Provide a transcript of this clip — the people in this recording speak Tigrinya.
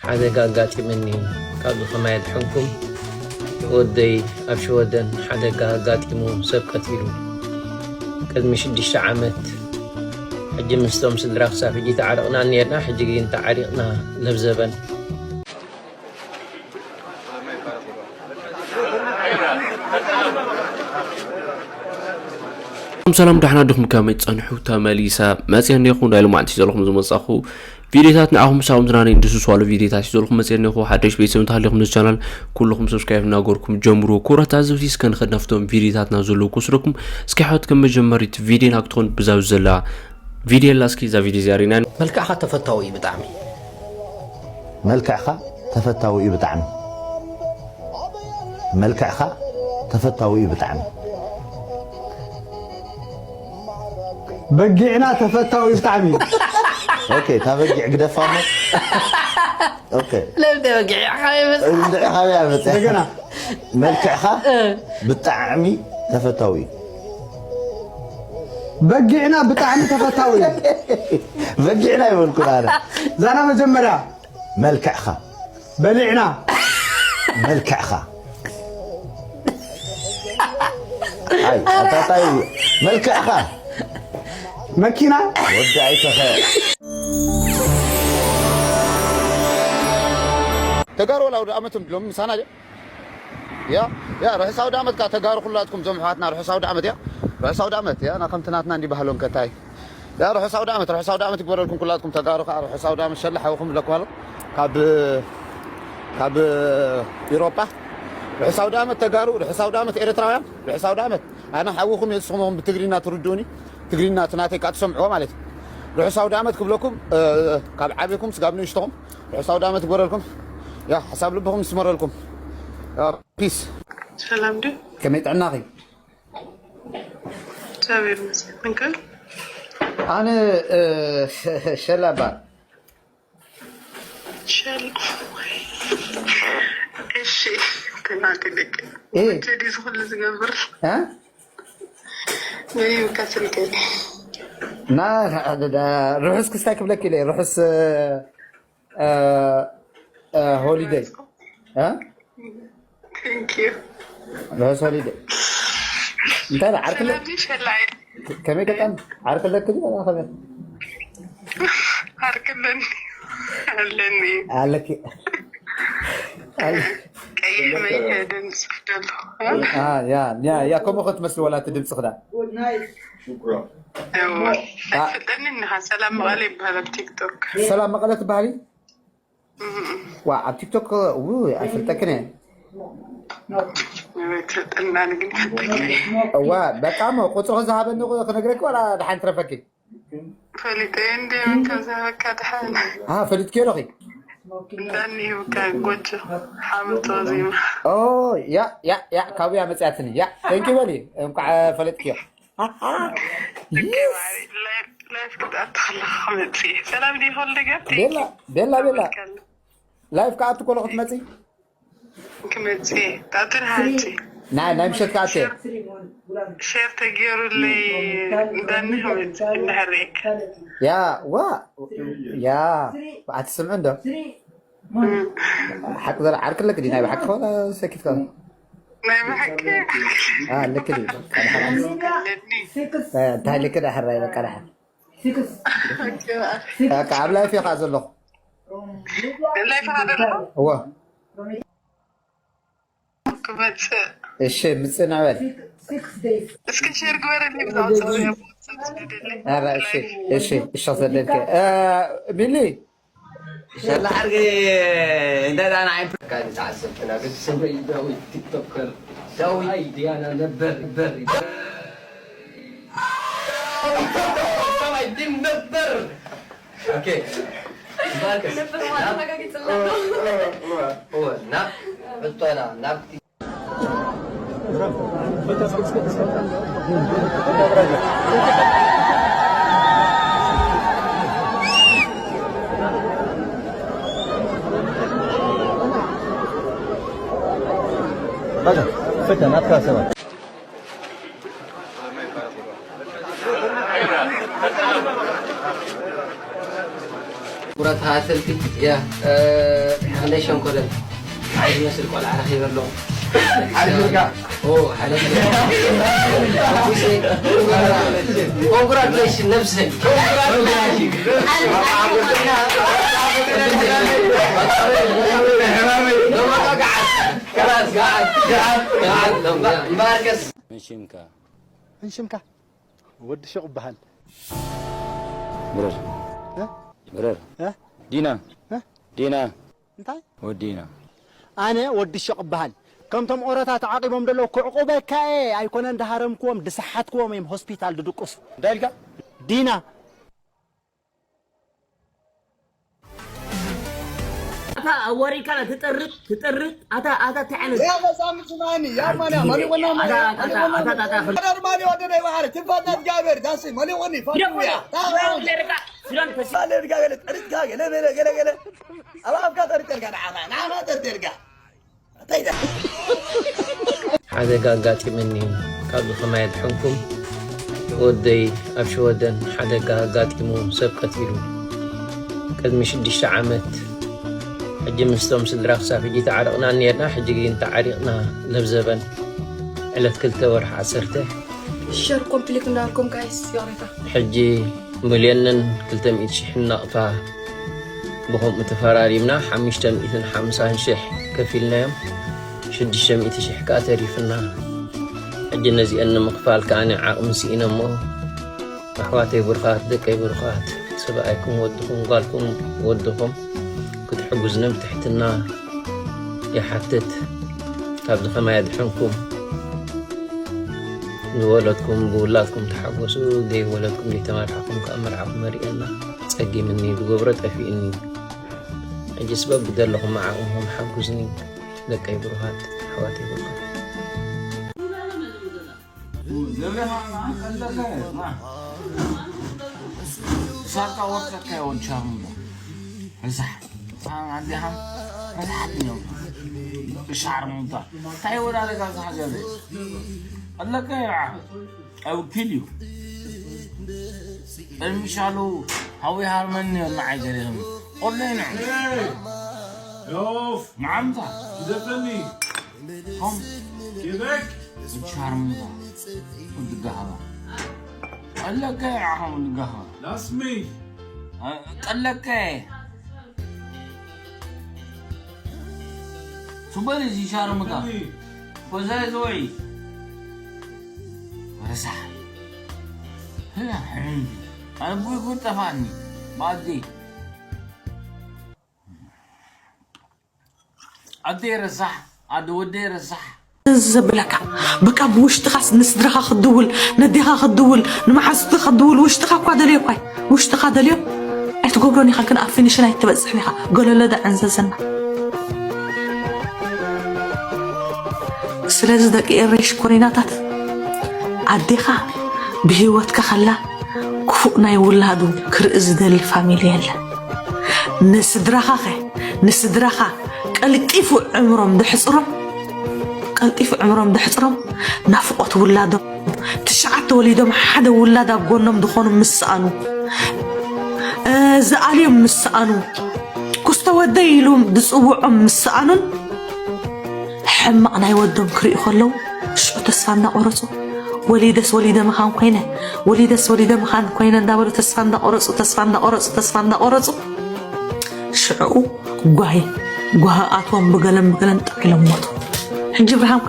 ሓደጋ ኣጋጢመኒ፣ ካብዚ ከማይ ኣድሕንኩም። ወደይ ኣብ ሽወደን ሓደጋ ኣጋጢሙ ሰብ ቀቲሉ። ቅድሚ ሽዱሽተ ዓመት። ሕጂ ምስቶም ስድራ ክሳብ ሕጂ ተዓሪቕና ነርና፣ ሕጂ ግን ተዓሪቕና ለብዘበን። ሰላም ሰላም፣ ዳሕና ድኹም ከመይ ጸንሑ? ተመሊሰ መጽየ እንዲኹ። ናይ ሎማዕንቲ ዘለኹም ዝመጻኹ ቪዲዮታት ንዓኹም ሳኹም ዝናነይ እንድስስዋሉ ቪዲዮታት እዩ ዘለኹም መጽየ እንዲኹ። ሓደሽ ቤተሰብ እንተሃሊኹም ነዚ ቻናል ኩልኹም ሰብስክራይብ እናገርኩም ጀምሩ። ክቡራት ታዘብቲ፣ እስከ ንኸድ ናብቶም ቪዲዮታትና ዘለዉ ክወስደኩም። እስኪ ሕወት ከም መጀመሪት ቪዲዮና ክትኾን ብዛው ዘላ ቪድዮ ኣላ፣ እስኪ እዛ ቪድዮ እዚኣ ርኢና። መልክዕኻ ተፈታዊ እዩ ብጣዕሚ። መልክዕኻ ተፈታዊ እዩ ብጣዕሚ። መልክዕኻ ተፈታዊ እዩ ብጣዕሚ። በጊዕና ተፈታዊ እዩ ብጣዕሚ። ኦኬ፣ እታ በጊዕ ግደፋ እሞ። ኦኬ። ለምደ በጊዕ ካበይ መጽእ? እንድዒ ካበይ መጽእ? እንደገና። መልክዕኻ እ። ብጣዕሚ ተፈታዊ እዩ። በጊዕና ብጣዕሚ ተፈታዊ እዩ። በጊዕና ይበልኩ ኣነ። ዛና መጀመርያ። መልክዕኻ። በሊዕና። መልክዕኻ። ኣይ፣ ኣታታይ፣ መልክዕኻ። መኪና። ወዲ ኣይተኸ። ተጋሩ ወላ ወዲ ኣመት እንድሎም ምሳና ድያ? ያ፣ ያ፣ ርሑስ ኣውደ ዓመት ከኣ ተጋሩ ኩላትኩም ዞም ኣሕዋትና፣ ርሑስ ኣውደ ዓመት፣ ያ። ርሑስ ኣውደ ዓመት፣ ያ፣ ና ከምቲ ናትና እንዲ ባህሎም ከታይ። ያ፣ ርሑስ ኣውደ ዓመት፣ ርሑስ ኣውደ ዓመት ይግበረልኩም ኩላትኩም ተጋሩ ከኣ፣ ርሑስ ኣውደ ዓመት ሸላ ሓውኹም ብለኩም ኣሎ። ካብ፣ ካብ ኢሮጳ፣ ርሑስ ኣውደ ዓመት ተጋሩ፣ ርሑስ ኣውደ ዓመት ኤርትራውያን፣ ርሑስ ኣውደ ዓመት። ኣነ ሓውኹም እየ፣ ንስኹም ኢኹም ብትግርኛ ትርድኡኒ፣ ትግርኛ እቲ ናተይ ከኣ ትሰምዕዎ ማለት እዩ። ርሑስ ኣውደ ዓመት ክብለኩም፣ እ፣ ካብ ዓብየኩም ስጋብ ንእሽቶኹም፣ ርሑስ ኣውደ ዓመት ይግበረልኩም። ያ፣ ሓሳብ ልብኹም ይስመረልኩም። ያ፣ ፒስ። ሰላም ድዩ? ከመይ ጥዕናኺ? እግዚኣብሔር ይመስገን። እንከ? ኣነ፣ እ፣ ሸላ እባ። ሸላ። እሺ፣ ትናንት ደቂ እ። ወንጀል እዩ ዝኹሉ ዝገብር። እ? መን እዩ ከስልከይ? ና፣ ዳ-፣ ርሑስ ክስታይ ክብለኪ ኢለ፣ ርሑስ፣ እ፣ እ፣ እ፣ ሆሊደይ። እ? Thank you። ርሑስ ሆሊደይ። እንታይ ደኣ፣ ዓርክለ-፣ ሰላም ሸላይ። ከመይ ገጣም? ዓርክለኪ ድዩ ወላ ከመይ? ዓርክለኒ። ኣለኒ። ኣለኪ። ኣለ-፣ ቀይሕ መይተ ድምፂ ደሎ። እ? አ፣ ያ፣ ያ፣ ያ፣ ከምኡ ክትመስሊ ወላ እቲ ድምፅኺ ደኣ። እዋ። አ። ኣይትፈልጠኒ እንዲኻ፣ ሰላም መቐለ ይበሃል ኣብ ቲክቶክ። ሰላም መቐለ ትበሃሊ? እም። ዋ፣ ኣብ ቲክቶክ፣ ውይ፣ ኣይፈልጠክን እየ። ኣይትፈልጠኒ፣ ኣነ ግን ይፈልጠካ እየ። እዋ፣ በቃ እሞ ቁፅርኺ ዝሃበኒ ቁ-፣ ክነግረኪ ዋላ ደሓን ትረፈኪ? ፈሊጠ እንድየ፣ መን ከም ዝሃበካ ደሓን። አ፣ ፈሊጥክዮ ዶኺ? እንዳኒ ሂቡካ፣ ጎጆ ሓመቶ ዜማ። ኦ፣ ያ፣ ያ፣ ያ፣ ካብኡ እያ መፅያትኒ። ያ፣ thank you በሊ፣ እንኳዕ ፈለጥክዮ። ኦኬ፣ ማሪ፣ ላይፍ፣ ላይፍ ክትኣቱ ከለኻ ክመጽእ እየ። ሰላም ድዩ፣ ወልደ ገብርኤል? ቤላ፣ ቤላ፣ ቤላ። ወልካለ። ላይፍ ክኣቱ ከሎ ክትመጺ? ክመጽእ እየ። ታቱ ድሓንቲ። ናይ፣ ናይ ምሸት ክኣቱ እየ። ሸር፣ ሸር ተገይሩለይ እንዳኒ ክመጽእ እንዳሕረየካ። ያ፣ ዋ፣ ያ፣ ኣትስምዑ እንዶ? ሓቂ ዘረ ዓርኪ ኣለኪ ድዩ? ናይ ብሓቂ ከሆነ ሰኪት ከሆነ? ናይ ብሓቂ? አ፣ ልክ ድዩ? በቃ፣ ደሓን። ኣለኒ። እ፣ እንታይ ልክ ደሓን፣ በቃ፣ ደሓን። ኦኬ፣ በቃ። በቃ፣ ኣብ ላይፍ እየ ከዓ ዘለኹ። ላይፍ እየ ዘለኹ? እወ። ክመጽእ። እሺ፣ ምጽእ ንዕበል። እስከ ሼር ግበረለይ ብዛዕባ ጽቡቅ። ኧረ፣ እሺ፣ እሺ፣ እሺ፣ ዘደልከ። እ፣ ሚሊ፣ ሸላ ዓርከይ፣ እንታይ ደኣ ንዓይ? ካን ተዓሰብትና፣ ቤተሰበይ ዳዊት ቲክቶከር፣ ዳዊት፣ ኣይ፣ ዲያና ነበር፣ ነበር፣ ነበር። ኦኬ። ነበር ማለት ተጋጊጽ ኣሎ። እወ፣ እወ፣ ናብ ሕቶና፣ ናብ ፈተና ኣትካ ሰባት። ኩራት ሃተልቲ ያ፣ እ፣ ክንደይ ሸንኮለል። ዓይ ዝመስል ቆልዓ ረኺበ ኣለኹ። ሓሊፍካ? ኦ፣ ሓሊፍካ። ኮንግራቹሌሽን ነብሰይ። ኮንግራቹሌሽን። መን ሽምካ? መን ሽምካ? ወዲ ሸቕ እበሃል። ብረር። እ? ብረር። እ? ዲና። እ? ዲና። እንታይ? ወዲና። ኣነ ወዲ ሸቕ እበሃል። ከምቶም ኦሮታት ዓቂቦም ዘለዉ ክዕቁበካ እየ ኣይኮነን፣ ድሃረምክዎም፣ ድሰሓትክዎም እዮም ሆስፒታል ድድቅሱ። እንታይ ኢልካ? ዲና። ኣታ ኣዋሪድካ ትጠርጥ፣ ትጠርጥ፣ ኣታ፣ ኣታ እንታይ ዓይነት يا غزال سمعني يا مانا مالي ونا مانا مالي ونا مانا مالي ونا يا وحر تفضل جابر داسي مالي وني فاتويا تعال تعال لك سلام تسي تعال لك قال تريد كاجا لا لا لا لا لا أبغى أفكار تريد ترجع نعم نعم تريد ترجع እንታይ ዳ ሓደጋ ኣጋጢመኒ እዩ። ካብ ከማይ ኣድሕንኩም ወደይ ኣብ ሽወደን ሓደጋ ኣጋጢሙ ሰብ ቀቲሉ። ቅድሚ ሽዱሽተ ዓመት ሕጂ ምስቶም ስድራ ክሳብ ሕጂ ተዓሪቕና ነርና፣ ሕጂ ግን ተዓሪቕና ለብዘበን ዕለት ክልተ ወርሒ ዓሰርተ ሸር ኮምፕሊት እንዳልኩም ጋይስ ይቕሬታ። ሕጂ ሚልዮንን ክልተ ሚእቲ ሽሕን ናቕፋ ብኸምኡ ተፈራሪምና፣ ሓሙሽተ ሚእትን ሓምሳን ሽሕ ከፊልናዮም፣ ሽዱሽተ ሚእቲ ሽሕ ከኣ ተሪፍና። ሕጂ ነዚአን ንምኽፋል ከኣ ዓቕሚ ስኢነ እሞ፣ ኣሕዋተይ ብሩኻት፣ ደቀይ ብሩኻት፣ ሰብኣይኩም ወድኹም፣ ጓልኩም ወድኹም ክትሕግዙኒ ብትሕትና ይሓትት። ካብዚ ከማይ ኣድሕንኩም። ዝወለድኩም ብውላድኩም ተሓጎሱ፣ ዘይወለድኩም ዘይተመርዓኹም ከኣ መርዓኹም መርዕየና። ጸጊምኒ፣ ዝገብሮ ጠፊእኒ። ሕጂስ በብደለኹም ዓቕምኹም ሓጉዝኒ። ደቀይ ብሩኻት፣ ኣሕዋተይ ብሩኻት። ሳካ ወርቀካ ይወድ ሻርሙጣ። ረሳሕ። ኣዲኻ ረሳሕ እዮም። ሻርሙጣ። እንታይ ወዳደጋ ዝሓገዘ? ኣለካ ይዓ። I will kill you. እርሚሻሉ ሃዊ ሃርመኒ ንዓይ ገሪህም። ቆለይ ንዑ። ዮፍ። ንዓምታ። ይደፈኒ። ሆም። ይበክ። ሻርሙጣ። ወዲ ጋህባ። ቀለከ ዓኸም ወዲ ጋህባ። ላስሚ። አ፣ ቀለከ። ሱበል እዚ ሻርሙጣ። ላስሚ። በዛ ይዘወይ። ረሳሕ። ህያ፣ ሕም። ኣነ ቡይ ጉድ ጠፋኒ። ባዲ። ኣደይ ረሳሕ፣ ኣደ ወደይ ረሳሕ። እዚ ዘብለካ በቃ ብውሽጥኻስ ንስድራኻ ክትድውል፣ ነዴኻ ክትድውል፣ ንመሓዙትካ ክትድውል፣ ውሽጥኻ እኳ ደልዮ እኳ እዩ። ውሽጥኻ ደልዮ ኣይትገብሮን ኢኻ፣ ግን ኣብ ፊኒሽን ኣይትበጽሕን ኢኻ። ገለሎ ዳ ዕንዘዘና። ስለዚ ደቂ ኤረይ ሽኮሪናታት፣ ኣዴኻ ብህይወትካ ከላ ክፉእ ናይ ውላዱ ክርኢ ዝደሊ ፋሚሊ የለን። ንስድራኻ ኸ፣ ንስድራኻ ቀልጢፉ ዕምሮም ደሕጽሮም፣ ቀልጢፉ ዕምሮም ደሕጽሮም፣ ናፍቖት ውላዶም፣ ትሽዓተ ወሊዶም ሓደ ውላድ ኣብ ጎኖም ዝኾኑ ምስ ሰኣኑ፣ እ፣ ዝኣልዮም ምስ ሰኣኑ፣ ኩስቶ ወደይ ኢሉ ዝጽውዖም ምስ ሰኣኑን፣ ሕማቕ ናይ ወዶም ክርእዩ ከለዉ፣ ሽዑ ተስፋ እንዳቖረጹ፣ ወሊደስ ወሊደ ምኻን ኮይነ፣ ወሊደስ ወሊደ ምኻን ኮይነ እንዳበሉ ተስፋ እንዳቖረጹ፣ ተስፋ እንዳቖረጹ፣ ተስፋ እንዳቖረጹ፣ ሽዑ ጓሂ፣ ጓሂ ኣትዎም ብገለን ብገለን ጠቒሎም ሞቱ። ሕጂ ብርሃን